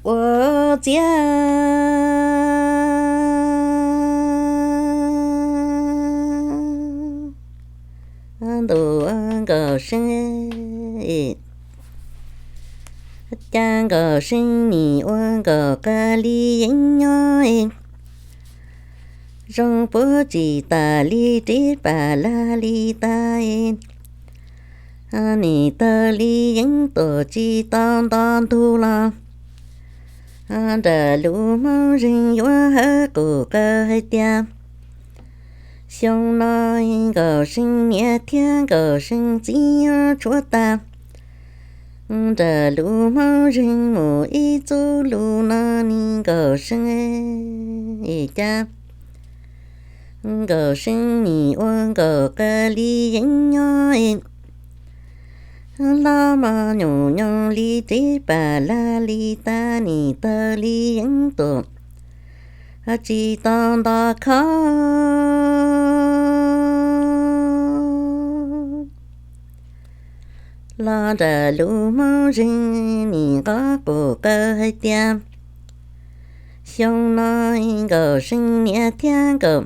ua ciav ntuj Nkauj See, cas Nkauj See nim ua Nkauj Qas Lis Yeeb nyob zoo puag tsis tas li rib pam lag li tas, nim tawg li yeeb tuam tsis tau nto ntug los, nram lub Hmoob Zeeg yuav hawb qus qawv hais tias, xyoo no Nkauj See niam thiab Nkauj See txiv yuav tshuav tas. Nram lub Hmoob Zeeg mus ib txuj lus no ne Nkauj See, cas Nkauj See nim ua Nkauj Qas Lis Yeeb nyob, hlob mos nyuam nyoog li rib pam lag li tas nim tawg li yeeb tuam tsis tau nto khob los nram lub Hmoob Zeeg nim nqov qus qawv hais tias, xyoo no Nkauj See niam thiab Nkauj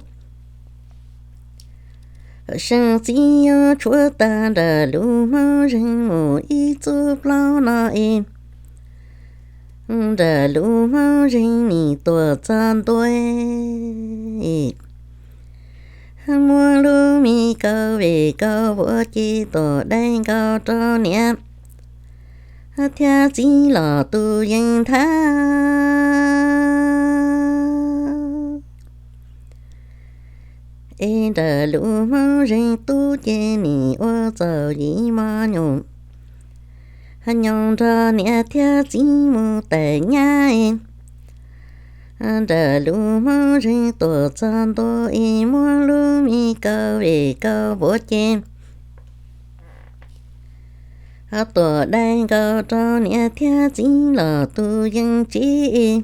See txiv yuav tshuav tas nram lub Hmoob Zeeg mus ib txuj plaub no es, nram lub Hmoob Zeeg nim tuam txog ntua, muab lub me kaus vej kaus vov ces tuam dai nkaus rau niam thiab txiv los tus yees nthav. Es nram lub Hmoob Zeeg tub ces nim ua txaus yim mos nyuam, nyoos nrog niam thiab txiv mus tais nyab. Nram lub Hmoob Zeeg tuam txog ntua es muab lub me kaus vej kaus vov ces tuam dai nkaus rau niam thiab txiv los tus yees tsib.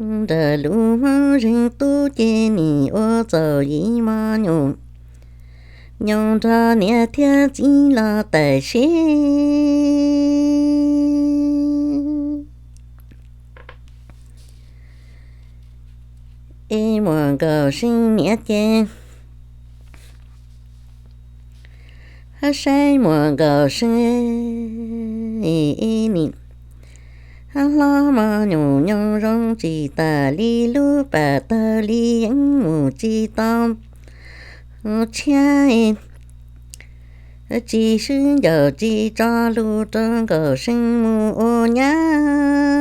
Nram lub Hmoob Zeeg tub ces nim ua txaus yim mos nyuam, nyoos nrog niam thiab txiv los tais sib. Es muam Nkauj See niam ces saib muam Nkauj See, hlob mos nyuam nyoog zoo tsis tas li lub pam tawg li yeeb mus tsis tau tshiab, tsis swb ncauj tsis tso lus rau Nkauj See mus ua nyab.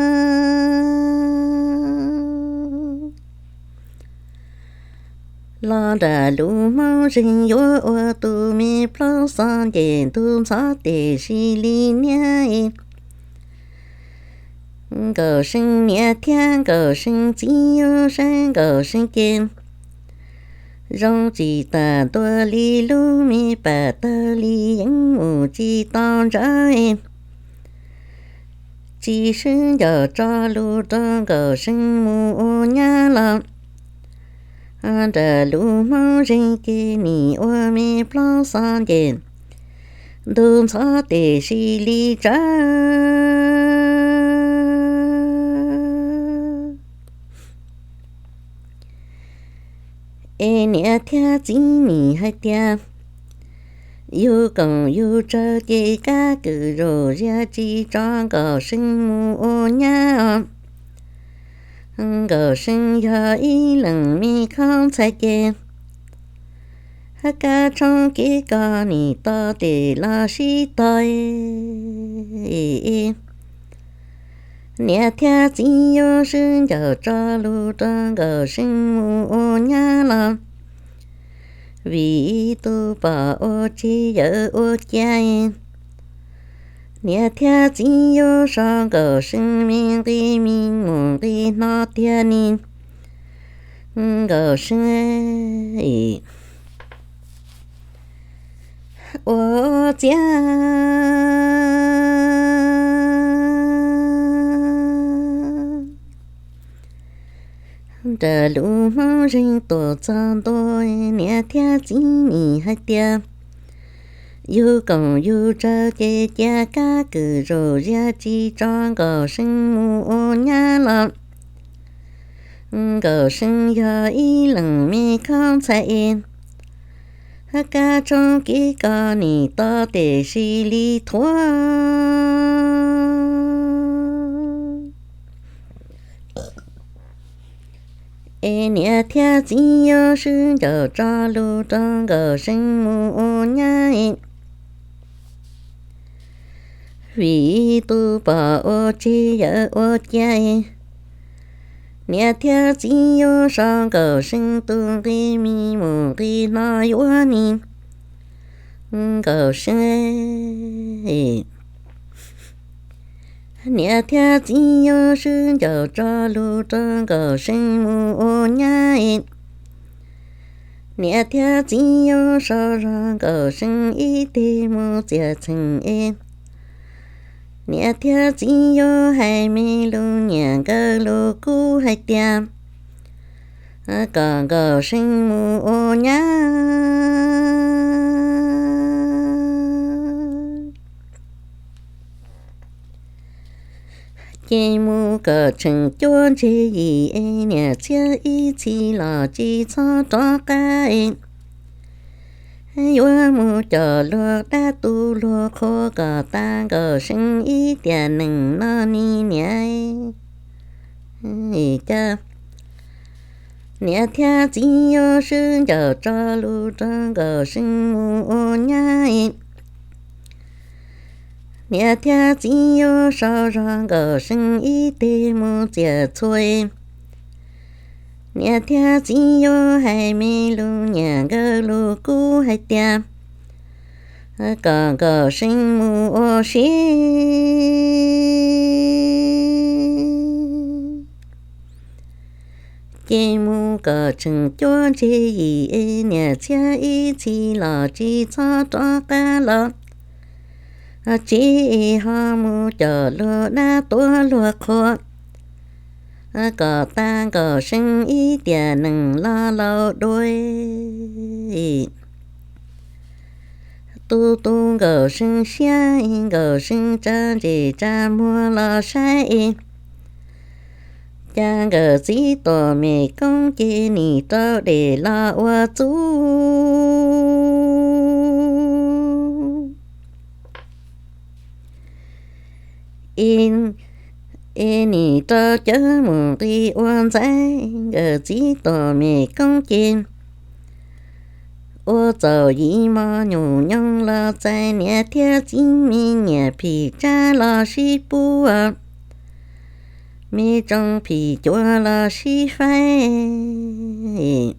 Los nram lub Hmoob Zeeg yuav ua tus me plaub xo nces ntug ntxhov tes si li niab. Nkauj See niam thiab Nkauj See txiv yuav saib Nkauj See ces zoo tsis tas ntua li lub me pam tawg li yeeb mus tsis tau ntsawv, tsis swb ncauj tso lus rau Nkauj See mus ua nyab los nram lub Hmoob Zeeg ces nim ua me plaub xo nces ntug ntxhov tes si li tsawv. Es niam thiab txiv nim hais tias, yug koom yug tsawg ces kab kwm zaum zias tsis tso Nkauj See mus ua nyab os. Nkauj See yog ib leeg me khob ntxhais ces, hab kab tshoob kev kos nim tos tes los sib tog. Niam thiab txiv yuav swb ncauj tso lus rau Nkauj See mus ua nyab los, vim tus pom ua tsis yawm ua cia. Niam thiab txiv yuav so Nkauj See me nqi me mus nqi hno tiag ni. Nkauj See ua ciav nram lub Hmoob Zeeg tuam txog ntua, niam thiab txiv nim hais tias, Yug koom yug tsawg ces cia kab kwm zaum ziab tsis tso Nkauj See mus ua nyab los. Nkauj See yog ib leeg me khob ntxhais es, kab tshoob kev koj nim tau tiam sis li thuav. Es niam thiab txiv yuav swb ncauj tso lus rau Nkauj See mus ua nyab es, vim tus pom ua tseg yawm ua cia es, niam thiab txiv yuav so Nkauj See tus nqi, me mus nqi no yuav nim Nkauj See. Niam thiab txiv yuav swb ncauj tso lus rau Nkauj See mus ua nyab es, niam thiab txiv yuav so zog Nkauj See ib teg mus txiav txheem es, niam thiab txiv yuav hais me lus nyiam nkawd lus kub hais tias, kom Nkauj See mus ua nyab ces mus kom tseem cuab ntseg yim es niam txhiab ib txhis los tsis txhob rov qab es, yuav mus coj luag dab tu luag qhua kom tag Nkauj See ib tiam neeg no ni niam. Cas niam thiab txiv yuav swb ncauj tso lus rau Nkauj See mus ua nyab es, niam thiab txiv yuav so zog Nkauj See ib teg mus txiav txhuas es, niam thiab txiv yuav hais me lus nyiam nkawd lus kub hais tias, kom Nkauj See mus ua si ces mus kom tseem cuab ntseg yim es niam txhiab ib txhis los tsis txhob rov qab los tsev es ho mus coj luag dab tuav luag qhua kom tag Nkauj See ib tiam neeg los laus dua. Tu tu Nkauj See siab, Nkauj See tsa ntsej tsa muag los saib es, cas nkawd txiv tuam me koob ces nim rau dej los ua txuj es nim rau cawv mus nqis ua ntxaib. Nkawd txiv tuam me koob ces ua txaus yim mos nyuj nyoog los txais niam thiab txiv me nyiam phim tsab los sib pub, me tsoom phim cuav los sib faib.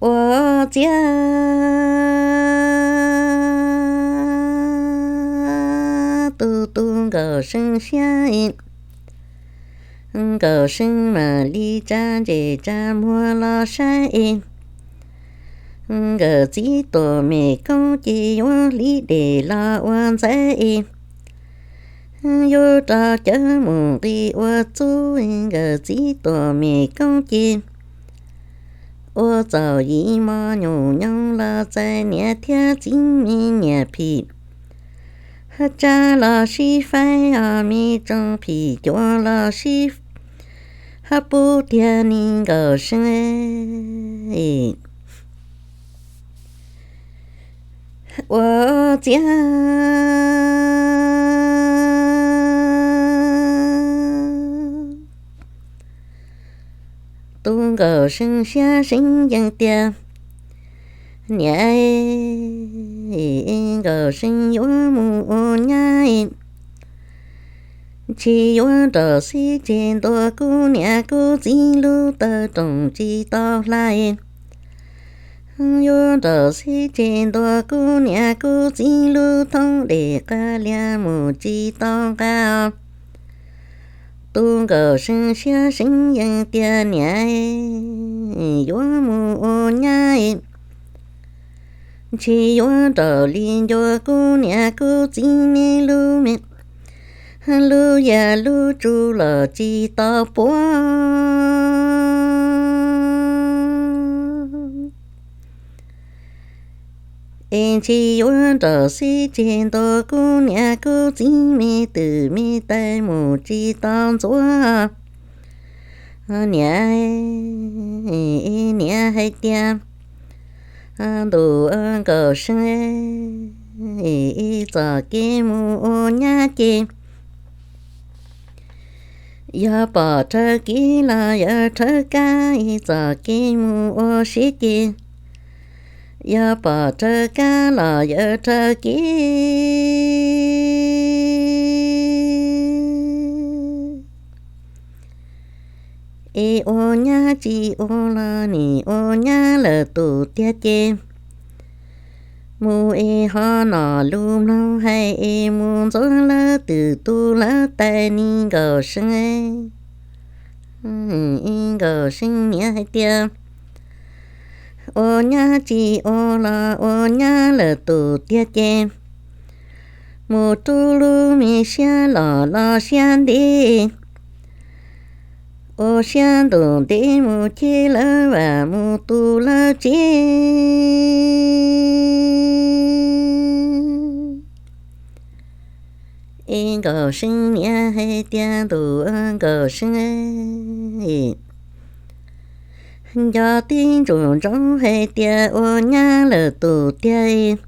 Ua ciav tu tu Nkauj See siab, Nkauj See mam li tsa ntsej tsa muag los saib es, nkawd txiv tuam me koob ces yuav hliv dej los ua ntxaib es, yuav rau cawv mus nqis ua txuj. Nkawd txiv tuam me koob ces ua txaus yim mos nyuj nyoog los txais niam thiab txiv me nyiam phim tsab los sib faib, os me tsoom phim cuav los sib hab pub tiag ni Nkauj See. Ua ciav tu Nkauj See siab seev yees tias, niam, Nkauj See yuav mus ua nyab, tsis yuav nrog xib tseg ntuas kuv niam kuv txiv lub taw rooj tsis tau hla. Yuav nrog xib tseg ntuas kuv niam kuv txiv lub thoob dej qab liag mus tsis tau nqa. Tu Nkauj See siab seev yees tias, niam, yuav mus ua nyab, tsis yuav nrog li ncua kuv niam kuv txiv me lub me lub yaj lub tsu los tsis tau puav. Es ntshis yuav nraum xib tseg ntua kuv niam kuv txiv me twm me tais mus tsis tau ntxuav. Niam, niam hais tias, ntuj, Nkauj See, txoj kev mus ua nyab ces yog pom raws kev los yog raws kab, txoj kev mus ua siab ces yog pom raws kab los yog raws kev. Es ua nyab tsis ua los nim ua nyab lawm tus tiag ces mus es ho nom lus mloog hais es mus ntxuav lawv twm tus lawv tais ne Nkauj See. Nkauj See niam hais tias, ua nyab tsis ua los ua nyab lawm tus tiag ces mus rub lub me siab los los siab ntev, ua siab ntuj ntev mus cheb lawv vam mus tu lawv tsev. Es Nkauj See niam hais tias, ntuj, Nkauj See, nco tib ntsuj ntsoov hais tias ua nyab lawm tus tiag,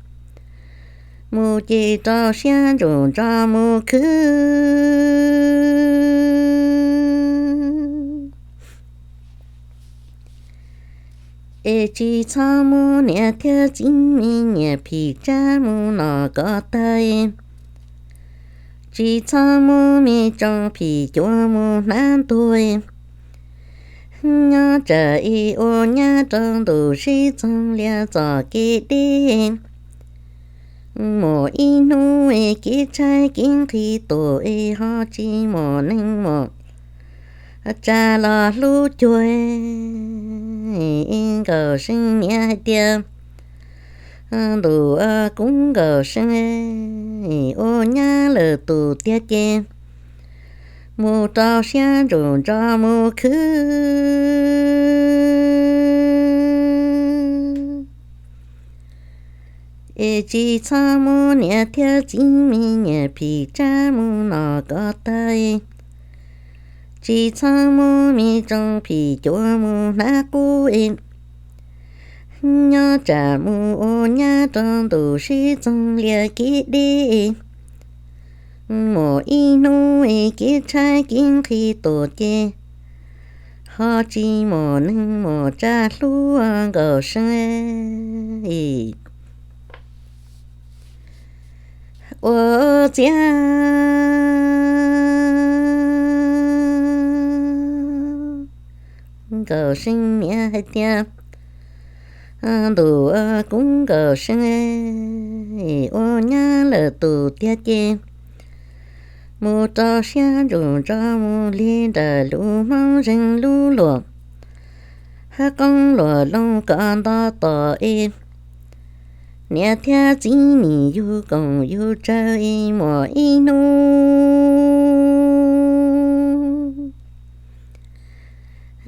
mus ces rau siab ntsuj ntso mus khwv. Es tsis txhob muab niam thiab txiv me nyiam phim tsab mus nom kov tag, tsis txhob muab me tsoom phim cuav mus hnab ntuag. Nyob tsam es ua nyab rau ntuj sib txoog lias txoj kev deb, mus ib hnub es kev tshaib kev nqhis tuaj es ho tsis muaj neeg muaj tsav los hlub cuag. Nkauj See niam hais tias, ntuj, kuv Nkauj See, ua nyab lawm tus tiag ces mus rau siab ntsuj ntso mus khwv. Es tsis txhob muab niam thiab txiv me nyiam phim tsab mus nom kov tag, tsis txhob muab me tsoom phim cuav mus hnab qub. Nyob tsam mus ua nyab rau ntuj sib txoog lias kev deb, mus ib hnub es kev tshaib kev nqhis tuaj ces ho tsis muaj neeg muaj tsav hlub Nkauj See. Ua ciav Nkauj See niam hais tias, ntuj, kuv Nkauj See, ua nyab lawm tus tiag ces mus rau siab ntsuj ntso mus li nram lub hmoob zeeg lub luam, hab qoob luam loo kom nto tom es niam thiab txiv nim yug koom yug tsawv es muaj ib hnub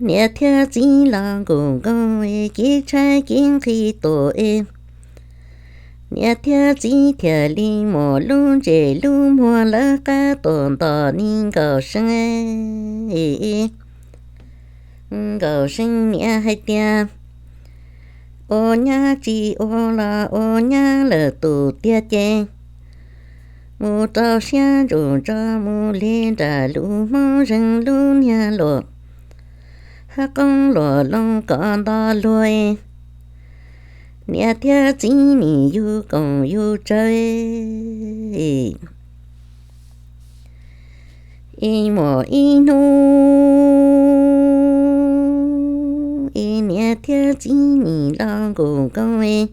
niam thiab txiv los nkaus nkoos es kev tshaib kev nqhis tuaj es niam thiab txiv thiaj li muaj lub ntsej lub muag lawv qab tuaj nto ne Nkauj See. Nkauj See niam hais tias, ua nyab tsis ua los ua nyab lawm tus tiag ces mus rau siab ntsuj ntso mus li nram lub hmoob zeeg lub niag luam, hab qoob luam loo kom nto luag, niam thiab txiv nim yug koom yug tsawv es muaj ib hnub es niam thiab txiv nim los nkaus nkoos es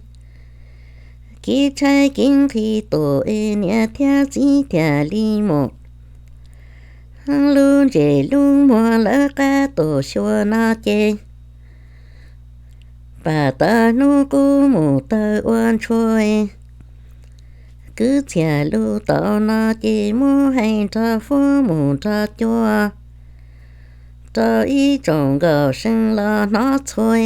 kev tshaib kev nqhis tuaj es niam thiab txiv thiaj li muaj lub ntsej lub muag lawv qab tuaj xyuas no ces pam tawv hnub qub mus tawg ua ntshua, kwv txhiaj lub tau no ces muab hais nrog huab mus nrog cua rau ib tsoom Nkauj See los hnov txhua.